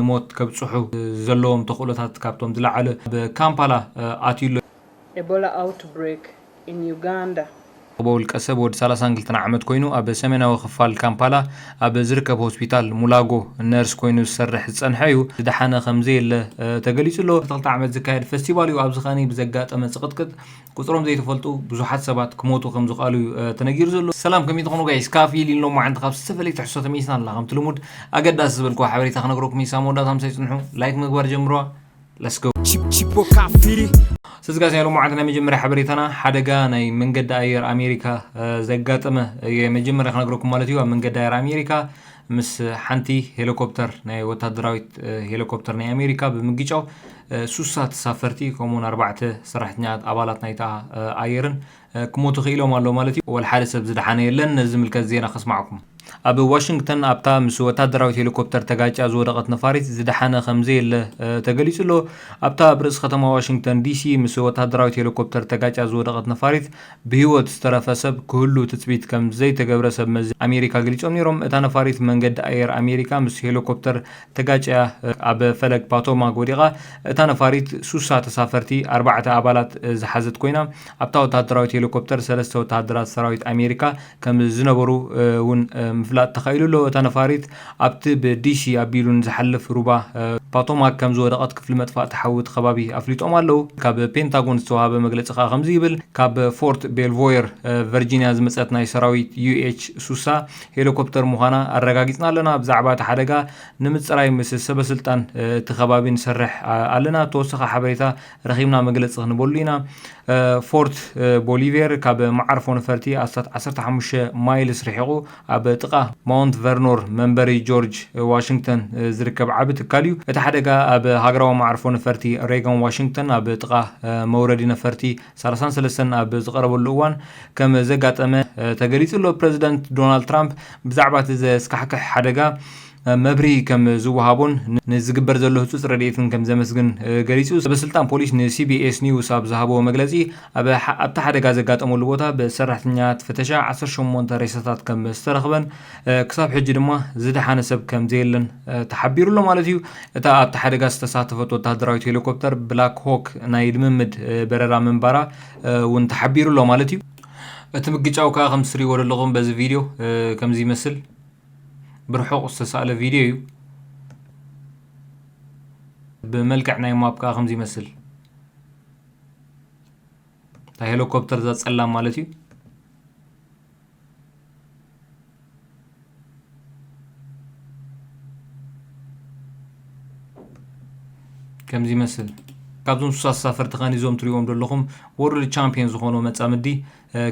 ንሞት ከብጽሑ ዘለዎም ተኽእሎታት ካብቶም ዝለዓለ ኣብ ካምፓላ ኣትዩ ኣሎ። Ebola outbreak in Uganda. ውልቀ ሰብ ወዲ ሰላሳን ክልተን ዓመት ኮይኑ ኣብ ሰሜናዊ ክፋል ካምፓላ ኣብ ዝርከብ ሆስፒታል ሙላጎ ነርስ ኮይኑ ዝሰርሕ ዝጸንሐ እዩ። ዝደሓነ ከም ዘየለ ተገሊጹ ኣሎ። ክልተ ዓመት ዝካየድ ፈስቲቫል እዩ። ኣብዚ ኸኒ ብዘጋጠመ ጽቕጥቅጥ ቁጽሮም ዘይተፈልጡ ብዙሓት ሰባት ክሞቱ ከም ዝኽኣሉ እዩ ተነጊሩ ዘሎ። ሰላም፣ ከመይ ትኾኑ ጋይስ? ካፊ ኢልና ሎማዓንቲ ካብ ዝተፈላለየ ትሕዝቶ ተመሊስና ኣለና። ከምቲ ልሙድ ኣገዳሲ ዝበልኩ ሓበሬታ ክነግረኩም እዩ። ሳብ መወዳእታ ምሳይ ጽንሑ። ላይክ ምግባር ጀምርዋ። Let's go። Chip- Chipo Kafiri. ሰዝጋስ ናይ ሎማዓንቲ ናይ መጀመርያ ሓበሬታና ሓደጋ ናይ መንገዲ ኣየር ኣሜሪካ ዘጋጠመ የመጀመርያ ክነግረኩም ማለት እዩ። ኣብ መንገዲ ኣየር ኣሜሪካ ምስ ሓንቲ ሄሊኮፕተር ናይ ወታደራዊት ሄሊኮፕተር ናይ ኣሜሪካ ብምግጫው ሱሳ ተሳፈርቲ ከምኡውን ኣርባዕተ ሰራሕተኛታት ኣባላት ናይታ ኣየርን ክሞቱ ክኢሎም ኣሎ ማለት እዩ። ወላ ሓደ ሰብ ዝደሓነ የለን። ነዚ ዝምልከት ዜና ከስማዕኩም። ኣብ ዋሽንግተን ኣብታ ምስ ወታደራዊት ሄሊኮፕተር ተጋጭያ ዝወደቐት ነፋሪት ዝደሓነ ከም ዘየለ ተገሊጹ ኣሎ። ኣብታ ኣብ ርእሲ ከተማ ዋሽንግተን ዲሲ ምስ ወታደራዊት ሄሊኮፕተር ተጋጭያ ዝወደቐት ነፋሪት ብህይወት ዝተረፈ ሰብ ክህሉ ትጽቢት ከም ዘይተገብረ ሰብ መዚ ኣሜሪካ ገሊጾም ነይሮም። እታ ነፋሪት መንገዲ ኣየር ኣሜሪካ ምስ ሄሊኮፕተር ተጋጭያ ኣብ ፈለግ ፓቶማግ ወዲቓ። እታ ነፋሪት ሱሳ ተሳፈርቲ ኣርባዕተ ኣባላት ዝሓዘት ኮይና ኣብታ ወታደራዊት ሄሊኮፕተር ሰለስተ ወታደራት ሰራዊት ኣሜሪካ ከም ዝነበሩ እውን ምፍላጥ ተኻኢሉ ኣሎ። እታ ነፋሪት ኣብቲ ብዲሲ ኣቢሉ ንዝሓልፍ ሩባ ፓቶማክ ከም ዝወደቐት ክፍሊ መጥፋእቲ ሓዊ እቲ ከባቢ ኣፍሊጦም ኣለዉ። ካብ ፔንታጎን ዝተዋሃበ መግለፂ ከዓ ከምዚ ይብል። ካብ ፎርት ቤልቮየር ቨርጂኒያ ዝመፀት ናይ ሰራዊት ዩ ኤች ሱሳ ሄሊኮፕተር ምዃና ኣረጋጊፅና ኣለና። ብዛዕባ እቲ ሓደጋ ንምፅራይ ምስ ሰበስልጣን እቲ ከባቢ ንሰርሕ ኣለና። ተወሰኸ ሓበሬታ ረኺብና መግለፂ ክንበሉ ኢና። ፎርት ቦሊቬር ካብ መዓርፎ ነፈርቲ ኣስታት ዓሰርተ ሓሙሽተ ማይልስ ርሒቑ ኣብ ጥቓ ማውንት ቨርኖር መንበሪ ጆርጅ ዋሽንግተን ዝርከብ ዓቢ ትካል እዩ። እቲ ሓደጋ ኣብ ሃገራዊ መዓርፎ ነፈርቲ ሬጋን ዋሽንግተን ኣብ ጥቓ መውረዲ ነፈርቲ ሰላሳን ሰለስተን ኣብ ዝቐረበሉ እዋን ከም ዘጋጠመ ተገሊጹ ኣሎ። ፕረዚደንት ዶናልድ ትራምፕ ብዛዕባ እቲ ዘስካሕክሕ ሓደጋ መብርሂ ከም ዝወሃቦን ንዝግበር ዘሎ ህጹጽ ረድኤትን ከም ዘመስግን ገሊጹ። ሰበስልጣን ፖሊስ ንሲቢኤስ ኒውስ ኣብ ዝሃብዎ መግለጺ፣ ኣብቲ ሓደጋ ዘጋጠመሉ ቦታ ብሰራሕተኛታት ፍተሻ ዓሰርተ ሸሞንተ ሬሳታት ከም ዝተረኽበን ክሳብ ሕጂ ድማ ዝደሓነ ሰብ ከም ዘየለን ተሓቢሩ ኣሎ ማለት እዩ። እታ ኣብቲ ሓደጋ ዝተሳተፈት ወታደራዊት ሄሊኮፕተር ብላክ ሆክ ናይ ልምምድ በረራ ምንባራ እውን ተሓቢሩ ኣሎ ማለት እዩ። እቲ ምግጫው ከዓ ከም ትሪእዎ ዘለኹም በዚ ቪድዮ ከምዚ ይመስል። ብርሑቕ ዝተሳእለ ቪድዮ እዩ። ብመልክዕ ናይ ማፕ ከዓ ከምዚ ይመስል። እታ ሄሊኮፕተር እዛ ጸላም ማለት እዩ። ከምዚ ይመስል። ካብዞም ሱሳ ተሳፈርቲ ከኒ እዞም ትሪእዎም ዘለኹም ወርልድ ቻምፒዮን ዝኾኑ መጻምዲ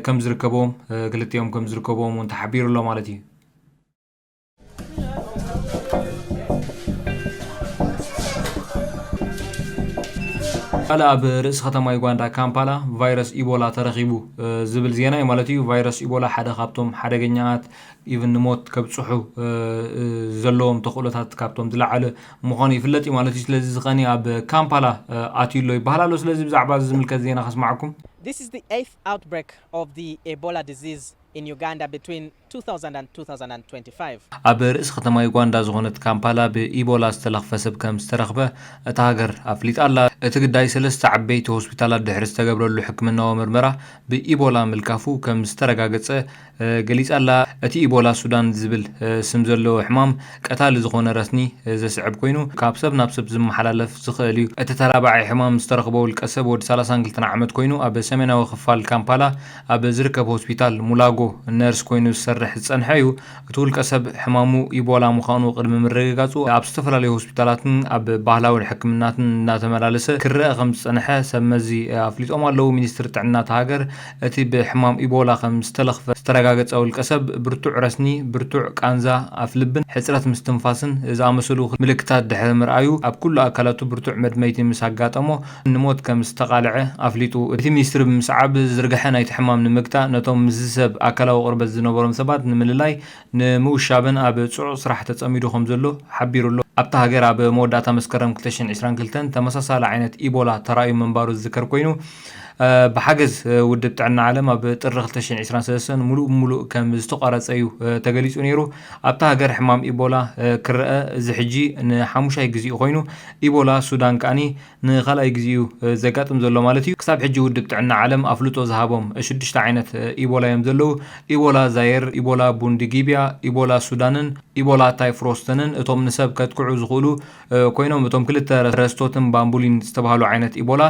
ከም ዝርከቦም ክልቲኦም ከም ዝርከቦም እውን ተሓቢሩ ኣሎ ማለት እዩ። ካልእ ኣብ ርእሲ ከተማ ዩጋንዳ ካምፓላ ቫይረስ ኢቦላ ተረኺቡ ዝብል ዜና እዩ ማለት እዩ። ቫይረስ ኢቦላ ሓደ ካብቶም ሓደገኛት ኢቭን ንሞት ከብፅሑ ዘለዎም ተኽእሎታት ካብቶም ዝለዓለ ምዃኑ ይፍለጥ እዩ ማለት እዩ። ስለዚ ዝኸኒ ኣብ ካምፓላ ኣትዩ ኣሎ ይበሃል ኣሎ። ስለዚ ብዛዕባ እዚ ዝምልከት ዜና ከስማዕኩም። This is the eighth outbreak of the Ebola disease in Uganda between two thousand and two thousand and twenty-five. ኣብ ርእሲ ከተማ ዩጋንዳ ዝኾነት ካምፓላ ብኢቦላ ዝተለኽፈ ሰብ ከም ዝተረኽበ እታ ሃገር ኣፍሊጣ ኣላ። እቲ ግዳይ ሰለስተ ዓበይቲ ሆስፒታላት ድሕሪ ዝተገብረሉ ሕክምናዊ ምርመራ ብኢቦላ ምልካፉ ከም ዝተረጋገጸ ገሊጻ ኣላ። እቲ ኢቦላ ሱዳን ዝብል ስም ዘለዎ ሕማም ቀታሊ ዝኾነ ረስኒ ዘስዕብ ኮይኑ ካብ ሰብ ናብ ሰብ ዝመሓላለፍ ዝኽእል እዩ። እቲ ተላባዒ ሕማም ዝተረኽቦ ውልቀ ሰብ ወዲ ሰላሳን ክልተን ዓመት ኮይኑ ኣብ ሰሜናዊ ክፋል ካምፓላ ኣብ ዝርከብ ሆስፒታል ሙላጎ ነርስ ኮይኑ ዝሰርሕ ዝጸንሐ እዩ። እቲ ውልቀ ሰብ ሕማሙ ኢቦላ ምዃኑ ቅድሚ ምርግጋጹ ኣብ ዝተፈላለዩ ሆስፒታላትን ኣብ ባህላዊ ሕክምናትን እናተመላለሰ ክረአ ከም ዝጸንሐ ሰብ መዚ ኣፍሊጦም ኣለዉ። ሚኒስትሪ ጥዕና እታ ሃገር እቲ ብሕማም ኢቦላ ከም ዝተለኽፈ ዝተረጋገጸ ውልቀ ሰብ ብርቱዕ ረስኒ፣ ብርቱዕ ቃንዛ ኣፍ ልብን ሕጽረት ምስትንፋስን ዝኣመሰሉ ምልክታት ድሕሪ ምርኣዩ ኣብ ኩሉ ኣካላቱ ብርቱዕ መድመይቲ ምስ ኣጋጠሞ ንሞት ከም ዝተቓልዐ ኣፍሊጡ። እቲ ሚኒስትሪ ብምስዓብ ዝርግሐ ናይቲ ሕማም ንምግታእ ነቶም ምስዚ ሰብ ኣካላዊ ቅርበት ዝነበሮም ሰባት ንምልላይ ንምውሻብን ኣብ ጽዑቕ ስራሕ ተጸሚዱ ከም ዘሎ ሓቢሩ ኣሎ። ኣብታ ሃገር ኣብ መወዳእታ መስከረም ክልተ ሽሕን ዕስራን ክልተን ተመሳሳሊ ዓይነት ኢቦላ ተራእዩ ምንባሩ ዝዝከር ኮይኑ እ፣ ብሓገዝ፣ እ፣ ውድብ ጥዕና ዓለም ኣብ ጥሪ ክልተ ሽሕን ዕስራን ሰለስተን ሙሉእ ብሙሉእ ከም ዝተቋረጸ እዩ፣ እ፣ ተገሊጹ ነይሩ። ኣብታ ሃገር ሕማም ኢቦላ፣ እ፣ ክረአ እዚ ሕጂ ንሓሙሻይ ግዜኡ ኮይኑ፣ ኢቦላ ሱዳን ከኣኒ ንኻልኣይ ግዜኡ፣ እ፣ ዘጋጥም ዘሎ ማለት እዩ። ክሳብ ሕጂ ውድብ ጥዕና ዓለም ኣፍልጦ ዝሃቦም፣ እ፣ ሽዱሽተ ዓይነት፣ እ፣ ኢቦላ እዮም ዘለዉ። ኢቦላ ዛየር፣ ኢቦላ ቡንዲጊብያ፣ ኢቦላ ሱዳንን ኢቦላ ታይፍሮስተንን እቶም ንሰብ ከጥቅዑ ዝኽእሉ፣ እ፣ ኮይኖም፣ እቶም ክልተ ረስቶትን ባምቡሊን ዝተባህሉ ዓይነት ኢቦላ፣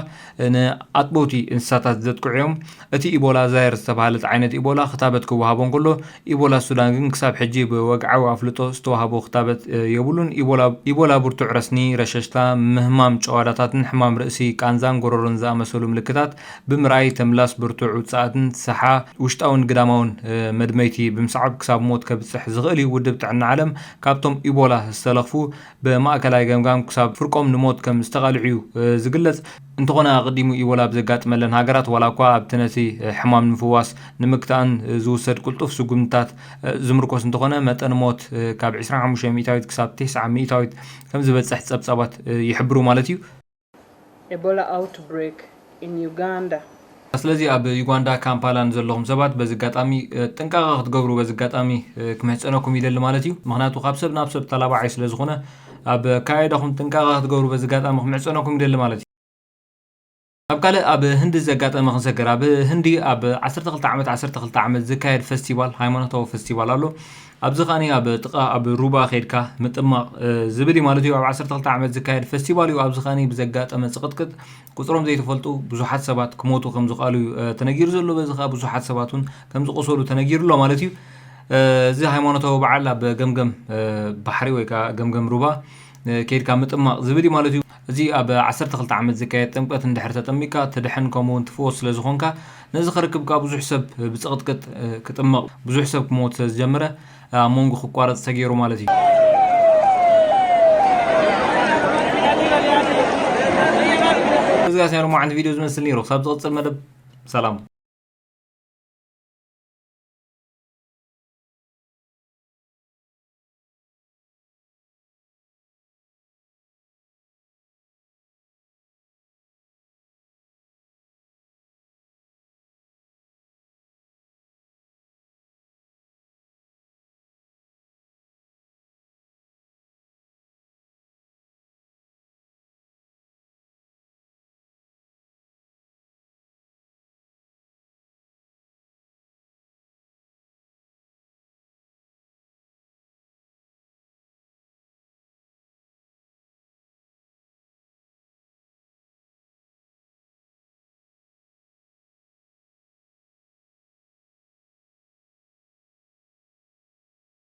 እ፣ ንኣጥበውቲ እንስሳታት ዘጥቅዑ እዮም። እቲ ኢቦላ ዛየር ዝተባህለት ዓይነት ኢቦላ ክታበት ክወሃቦ እንከሎ፣ ኢቦላ ሱዳን ግን ክሳብ ሕጂ ብወግዓዊ ኣፍልጦ ዝተዋህቦ ክታበት፣ እ፣ የብሉን። ኢቦላ፣ ኢቦላ ብርቱዕ ረስኒ፣ ረሸሽታ፣ ምህማም ጨዋዳታትን ሕማም ርእሲ፣ ቃንዛን ጎረሮን ዝኣመሰሉ ምልክታት ብምርኣይ፣ ተምላስ ብርቱዕ ውጽኣትን ሰሓ ውሽጣውን ግዳማውን፣ እ፣ መድመይቲ ብምስዓብ ክሳብ ሞት ከብጽሕ ዝኽእል እዩ። ውድብ ጥዕና ዓለም ካብቶም ኢቦላ ዝተለኽፉ ብማእከላይ ገምጋም ክሳብ ፍርቆም ንሞት ከም ዝተቓልዑ እዩ፣ እ፣ ዝግለጽ። እንተኾነ ኣቐዲሙ ኢቦላ ኣብ ዘጋጥመለን ሃገራት ዋላ እኳ ኣብቲ ነቲ፣ እ፣ ሕማም ንምፍዋስ ንምግታእን፣ እ፣ ዝውሰድ ቅልጡፍ ስጉምትታት፣ እ፣ ዝምርኮስ እንተኾነ መጠን ሞት፣ እ፣ ካብ ዕስራን ሓሙሽተን ሚእታዊት ክሳብ ተስዓ ሚእታዊት ከም ዝበጽሕ ጸብጻባት፣ እ፣ ይሕብሩ ማለት እዩ። Ebola outbreak in Uganda. ስለዚ ኣብ ዩጋንዳ ካምፓላ ንዘለኹም ሰባት በዚ ኣጋጣሚ፣ እ፣ ጥንቃቐ ክትገብሩ በዚ ኣጋጣሚ፣ እ፣ ክምሕጸነኩም ይደሊ ማለት እዩ። ምኽንያቱ ካብ ሰብ ናብ ሰብ ተላባዓይ ስለ ዝኾነ ኣብ ኣካያይዳኹም ጥንቃቐ ክትገብሩ በዚ ኣጋጣሚ ክምሕጸነኩም ይደሊ ማለት እዩ። ኣብ ካልእ ኣብ ህንዲ ዘጋጠመ ክንሰግር። ኣብ ህንዲ ኣብ ዓሰርተ ክልተ ዓመት፣ ዓሰርተ ክልተ ዓመት ዝካየድ ፈስቲቫል፣ ሃይማኖታዊ ፈስቲቫል ኣሎ። ኣብዚ ከኣኒ ኣብ ጥቓ ኣብ ሩባ ከይድካ ምጥማቕ፣ እ፣ ዝብል እዩ ማለት እዩ። ኣብ ዓሰርተ ክልተ ዓመት ዝካየድ ፈስቲቫል እዩ። ኣብዚ ከኣኒ ብዘጋጠመ ጽቕጥቅጥ ቁጽሮም ዘይተፈልጡ ብዙሓት ሰባት ክሞቱ ከም ዝኽኣሉ እዩ፣ እ፣ ተነጊሩ ዘሎ። በዚ ከኣ ብዙሓት ሰባት እውን ከም ዝቆሰሉ ተነጊሩ ኣሎ ማለት እዩ። እ፣ እዚ ሃይማኖታዊ በዓል ኣብ ገምገም፣ እ፣ ባሕሪ ወይ ከኣ ገምገም ሩባ፣ እ፣ ከይድካ ምጥማቕ ዝብል እዩ ማለት እዩ። እዚ ኣብ ዓሰርተ ክልተ ዓመት ዝካየድ ጥምቀት እንድሕር ተጠሚቅካ ትድሕን ከምኡ እውን ትፍወስ ስለ ዝኾንካ ነዚ ከርክብ ከኣ ብዙሕ ሰብ ብጽቕጥቅጥ፣ እ፣ ክጥመቕ ብዙሕ ሰብ ክሞት ስለ ዝጀመረ ኣብ መንጎ ክቋረጽ ተገይሩ ማለት እዩ። እዚ ጋር ሲያሩ ማዓንት ቪዲዮ ዝመስል ነይሩ። ክሳብ ዝቕጽል መደብ ሰላም።